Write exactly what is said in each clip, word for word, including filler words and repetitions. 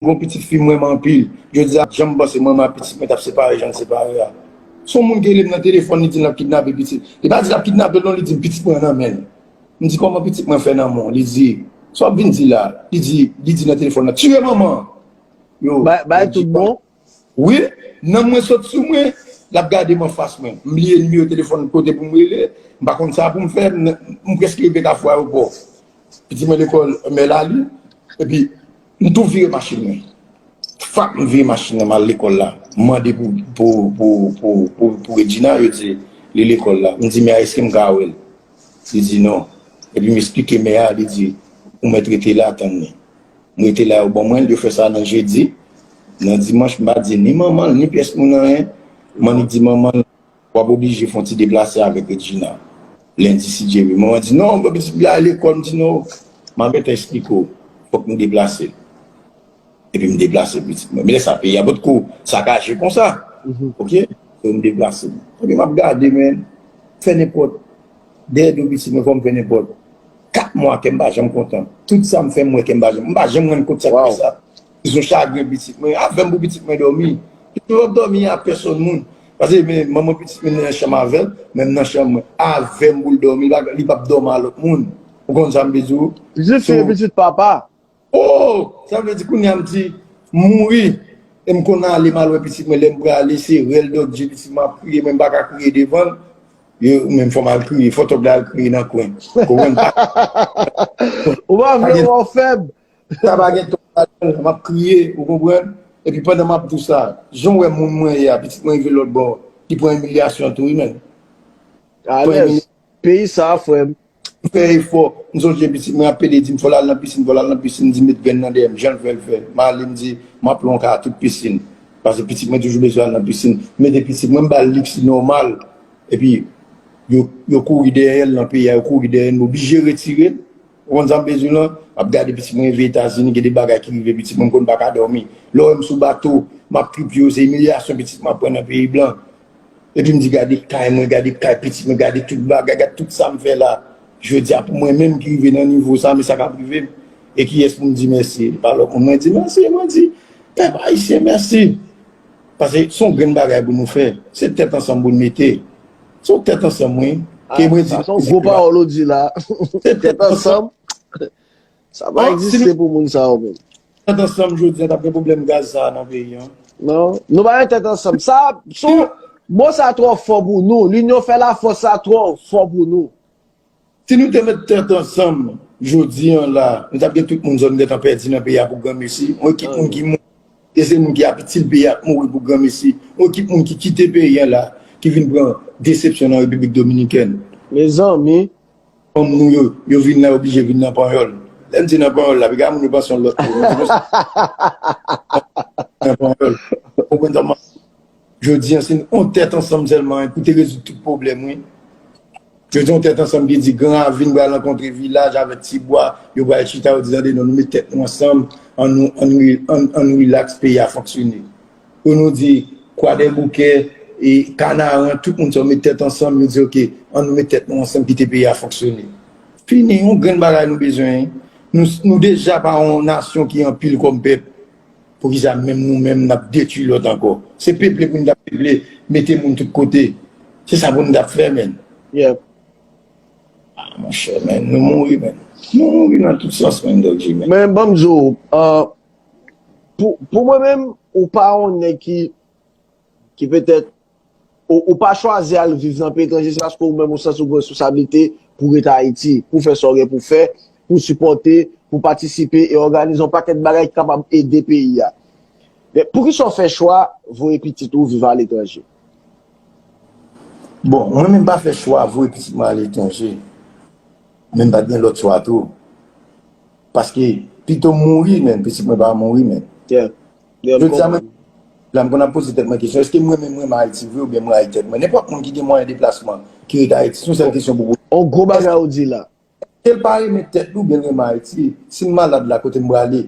gon pitit fi m renmen anpil. Jodi a, janm panse mwen ak pitit mwen t ap separe jan n separe a. Se yon moun ki rele m nan telefòn, li di l ap kidnape pitit. Li pa di l ap kidnape l non, li di m pitit mwen nan men l. M di kòman pitit mwen fè nan men w? Li di, sa w ap vin di la? Li di, li di nan telefòn nan, tire manman an. Yo, bay, bay tout bon. Wi, nanm mwen sot sou mwen, l ap gade m anfas mwen. M bliye nimewo telefòn kote pou m rele, m pa konn sa pou m fè, m, m prèske rive Kafou Ayewopò. Pitit mwen lekòl, mè l ale, epi m tou vire machin mwen. Fap, m vire machin nan, m al lekòl la. M mande pou, pou, pou, pou, pou, pou Regina, yo di li lekòl la. M di, mè a, èske m ka wè l? Li di non. Epi m eksplike mè a, li di, ou mèt rete la, tann li. M rete la, yo ban mwen l, yo fè sa nan jedi. Nan dimanch, m pa di ni manman l, ni pyès moun anyen. M annik di manman l, w ap oblije fè yon ti deplase avèk Regina. Lendi, si Dye vle. Manman di, non, bon, pitit m al lekòl, m di, non, m ap gentan eksplike w. Fòk nou deplase l. Epi m deplase pitit mwen. Men lè sa, peyi a potko sakaje konsa. Oke? So, m deplase l. Epi m ap gade, men, fè nenpòt. Dèyè do pitit mwen, fò m fè nenpòt. Kat mwa, kè m pa janm kontan. Tout sa m fè, m wè kè m pa janm, m pa janm rann kont sa k fè sa. Se yon chagren pitit mwen. Avè m pou pitit mwen dòmi. Pitit mwen p ap dòmi a pèsòn moun. Paske men manman pitit mwen nan chanm avè l, men m nan chanm mwen. Avè m pou l dòmi, li p ap dòmi a lòt moun. Ou konn sa m vle di w? Pitit fi e pitit papa. Oh! Sa vle di kounye a m di, m mouri. E m konn ale, m al wè pitit mwen, lè m prale, se rèl dòk je pitit mwen ap kriye, mwen m pa ka kriye devan l. Yo, men fò m al kriye, fò tòg la al kriye nan kwen. Konprann? Ou pa vle wè w fèb. Sa pa gen tòg ladan l, m ap kriye, ou konprann? Epi pandan m ap di w sa, jan w wè moun mwen ye a, pitit mwen rive lòt bò, li pran imilyasyon tou, wi, men. Alèz. Peyi sa, frè m. M fè efò. M sonje pitit mwen ap pede di m fò l al nan pisin, fò l al nan pisin, m di met grenn nan dèyè m, jan l fè l fè. M ale m di, m ap lwe yon kay tout pisin. Paske pitit mwen toujou bezwen al nan pisin. M mete pitit mwen, m ba l liks li nòmal. Epi, yo, yo kouri dèyè l nan peyi a, yo kouri dèyè l, m oblije retire l. Ou konn sa m bezwen lan? M ap gade pitit mwen rive Etazini, gen de bagay ki rive pitit mwen, m konn pa ka dòmi. Lè w wè m sou bato, m ap trip yo, se imilyasyon pitit mwen ap pran nan peyi blan. Epi m di, gade kay mwen, gade kay pitit mwen, gade tout bagay, gade tout sa m fè la. Jodi a, pou mwen menm ki rive nan nivo sa, men sa k ap rive m. E kiyès pou m di mèsi? Pa lòt moun mwen di mèsi, mwen di pèp ayisyen mèsi. Paske se yon grenn bagay pou nou fè. Se tèt ansanm pou n mete. Se yon tèt ansanm, wi. Ke mwen di, sa se yon gwo pawòl ou di la. Se tèt ansanm. Sa pa egziste pou moun sa yo menm. Tèt ansanm jodi a, t ap gen pwoblèm gaz sa a nan peyi an. Non, nou pa gen tèt ansanm. Sa, son, mo sa twò fò pou nou. Linyon fè lafòs sa twò fò pou nou. Si nou te met tèt ansanm jodi an la, nou t ap gen tout moun zòn gentan pèdi nan peyi a pou granmesi. Yon ekip moun ki mouri, e se moun ki ap itil peyi a ap mouri pou granmesi. Yon ekip moun ki kite peyi an la, ki vin pran desepsyon nan Repiblik Dominikèn. Mezanmi. Fanm nou yo, yo vin la, yo oblije vin nan panyòl. Lè m di nan panyòl la, piga moun yo panse yon lòt mo. Nan panyòl. Ou konprann sa m ap di? Jodi an, se yon tèt ansanm sèlman, wi, pou te rezoud tout pwoblèm, wi. Jodi an, yon tèt ansanm ki di, Gran Ravin pral rankontre vilaj avèk Ti Bwa, yo pral chita, yo di, tande, non, nou met tèt nou ansanm, ann nou, ann, ann, ann relax, peyi a fonksyone. Pou nou di, Kwadèboukè, e Kanaran, tout moun sa yo met tèt ansanm, yo di, oke, ann nou met tèt nou ansanm, kite peyi a fonksyone. Fini, yon grenn bagay nou bezwen, wi. Nou, nou deja pa yon nasyon ki anpil kòm pèp. Poukisa menm nou menm n ap detwi lòt ankò? Se peple pou n t ap peple, mete moun tout kote. Se sa pou n t ap fè, menn. Yep. Ah, monchè, menn, nou mouri, menn. Nou mouri nan tout sans, menn, Dòk J, menn. Men ban m di w, ah, pou, pou mwen menm, ou pa yon nèg ki, ki petèt, ou, ou pa chwazi al viv nan peyi etranje, se paske ou menm ou santi ou gen responsablite pou ret Ayiti, pou fè sa w gen pou fè, pou sipòte, pou patisipe e òganize yon pakèt bagay ki kapab ede peyi a. Men, poukisa w fè chwa voye pitit ou viv aletranje? Bon, mwen menm pa fè chwa voye pitit mwen aletranje. Men m pa t gen lòt chwa tou. Paske, pito m mouri, menn, pitit mwen pa mouri, menn. Yeah. Jodi a, mwen, la, m konn ap poze tèt mwen kesyon, èske mwen menm mwen renmen Ayiti vre oubyen m rayi tèt mwen? Nenpòt moun ki gen mwayen deplasman, ki ret Ayiti, se yon sèl kesyon pou poze. On gwo bagay ou di la. Èske l pa renmen tèt li oubyen l renmen Ayiti? Si m malad la, kote m prale?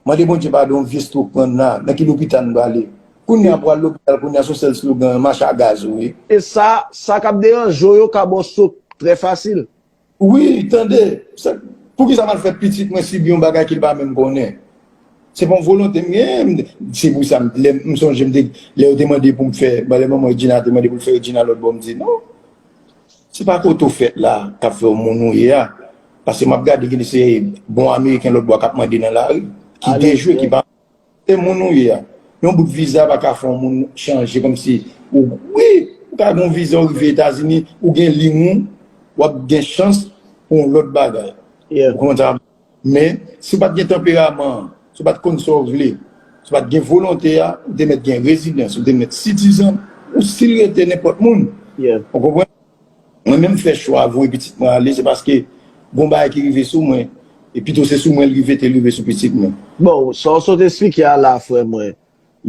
Mande Bondye padon, vye stwok pran m la, nan ki lopital m prale? Kounye a, pou al lopital, kounye a, se yon sèl slogan, mache a gaz ou ye. E sa, sa k ap deranje w yo ka ba w stwok trè fasil. Wi, tande, sa, poukisa m al fè pitit mwen sibi yon bagay ke l pa menm konnen? Se pa yon volonte m genyen. Se pou sa, lè m sonje m te, lè yo te mande pou m fè, lè manman Regina te mande pou l fè Regina lòt bò, m di non. Se pa kote w fèt la k ap fè w moun ou ye a. Paske m ap gade gen de se bon Ameriken lòt bò k ap mande nan lari, ki dejwe, ki pa. Se moun ou ye a. Yon bout viza pa ka fè yon moun chanje kòmsi ou, wi, ou ka gen yon viza, ou rive Etazini, ou gen liy ou, w ap gen chans pou yon lòt bagay. Ou konprann sa? Men, si w pa t gen tanperaman an, si w pa t konn sa w vle, si w pa t gen volonte a, ou te mèt gen rezidans, ou te mèt sitizan, ou still rete nenpòt moun. Ou konprann? Mwen menm fè chwa voye pitit mwen ale, se paske gon bagay ki rive sou mwen, e pito se sou mwen l rive, te rive sou pitit mwen. Bon, sa w sot esplike a la, frè mwen,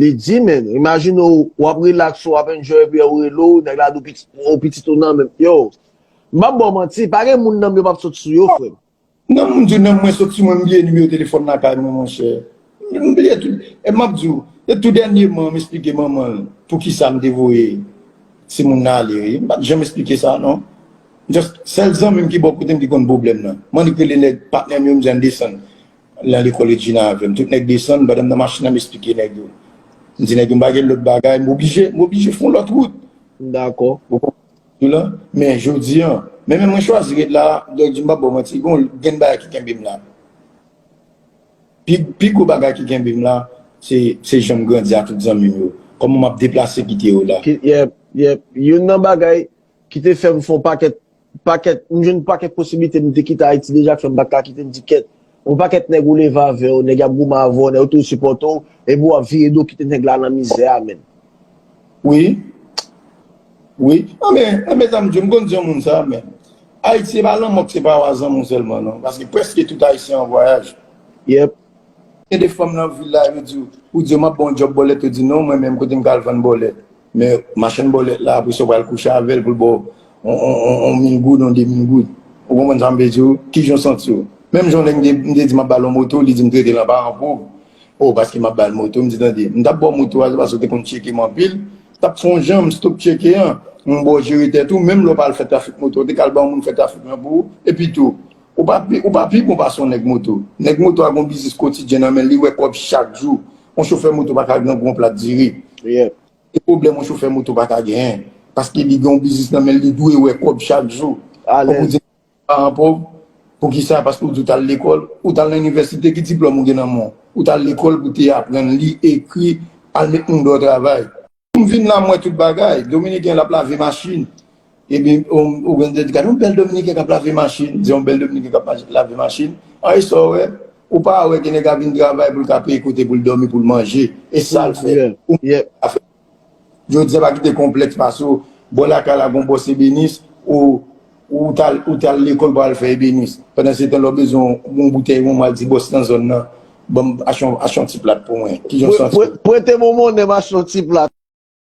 li di, men, imajine w, w ap relax, w ap enjoy, epi w rele w, nèg la di w pitit, w pitit ou nan menm. Yo, m p ap ba w manti, pa gen moun nanm yo p ap sot sou yo, frè m. Nanm, m di w, nanm mwen sot sou mwen, m bliye nimewo telefòn lakay mwen, monchè. M bliye tout. E m ap di w, e tou dènyèman, m esplike manman l poukisa m te voye timoun nan ale, wi. M pa t janm esplike sa, non. Just, sèl zanmi m ki bò kote m ki konn pwoblèm nan. M annik rele nèg patnè m yo, m di ann desann nan lekòl Regina avè m. Tout nèg desann, pandan m nan machin nan, m esplike nèg yo. M di nèg yo, m pa gen lòt bagay, m oblije, m oblije fè yon lòt wout. Dakò. Ou konprann? Sou la. Men jodi a, men, men mwen chwazi ret la, donk di m pa ba w manti, gon grenn bagay ki kenbe m la. Pi, pi gwo bagay ki kenbe m la, se, se jan m grandi a tout zanmi m yo. Kòman m ap deplase kite yo la. Ki, yep, yep. Youn nan bagay ki te fè m fè yon pakèt, pakèt, m jwenn pakèt posiblite, m te kite Ayiti deja, k fè m pa t ka kite, m di kèt. Yon pakèt nèg ou leve avè yo, nèg y ap goumen avè w, nèg yo toujou sipòte w, epi w ap vire do kite nèg la nan mizè a, menn. Wi. Wi. Anben, anben, sa m di w, m konn di yon moun sa, men Ayiti, se pa lanmò k separe w a zanmi w sèlman, non. Paske prèske tout Ayisyen an vwayaj. Yep. Gen de fanm nan vil la, yo di w, ou di yo, "M ap ba w yon djòb bòlèt," yo di, "Non, mwen menm, kote m ka al vann bòlèt?" Men machann bòlèt la, apre sa, w pral kouche avè l pou l ba w yon, yon, yon, yon mil goud, yon de mil goud. Ou konprann sa m vle di w? Kijan w santi w? Menm jan lè m te, m te di m ap ba l yon moto, li di m trete l an paran pòv. Oh, paske m ap ba l moto, m di, "Tande, m t ap ba w moto a, se paske w te konn tcheke m anpil, m t ap fè yon jan, m stop tcheke an, m ba w jere tèt ou, menm lè w pa al fè trafik moto, w te ka al ba yon moun fè trafik lan pou ou, epi tou, ou pa pi, ou pa pi bon pase yon nèg moto. Nèg moto a gon biznis kotidyen nan men l, li wè kòb chak jou. Yon chofè moto pa ka gen yon plat diri." Yeah. Se pwoblèm yon chofè moto pa ka genyen. Paske li gen yon biznis nan men l, li dwe wè kòb chak jou. Alèz. Fòk ou di paran pòv, poukisa? Paske ou di w t al lekòl, ou t al nan inivèsite, ki diplòm ou gen nan men w? Ou t al lekòl pou te aprann li, ekri, al met moun dèyè travay. M vin la, m wè tout bagay. Dominiken l ap lave machin. Epi, ou, ou gen de gade yon bèl Dominiken k ap lave machin, di yon bèl Dominiken k ap mache, lave machin. An, e sa w wè, ou pa wè gen nèg ap vin travay pou l ka peye kote pou l dòmi, pou l manje. E sa l fè. Yeah, yeah. Jodi a, pa kite konplèks pase w. Bò lakay la, gon bòs ebenis, ou, ou t al, ou t al lekòl pou al fè ebenis. Pandan se tan, lè w bezwen yon boutèy wonm, w al di bòs nan zòn nan, "Ban m, achte yon, achte yon ti plat pou mwen." Kijan w santi w? Prete m yon monnen, m achte yon ti plat.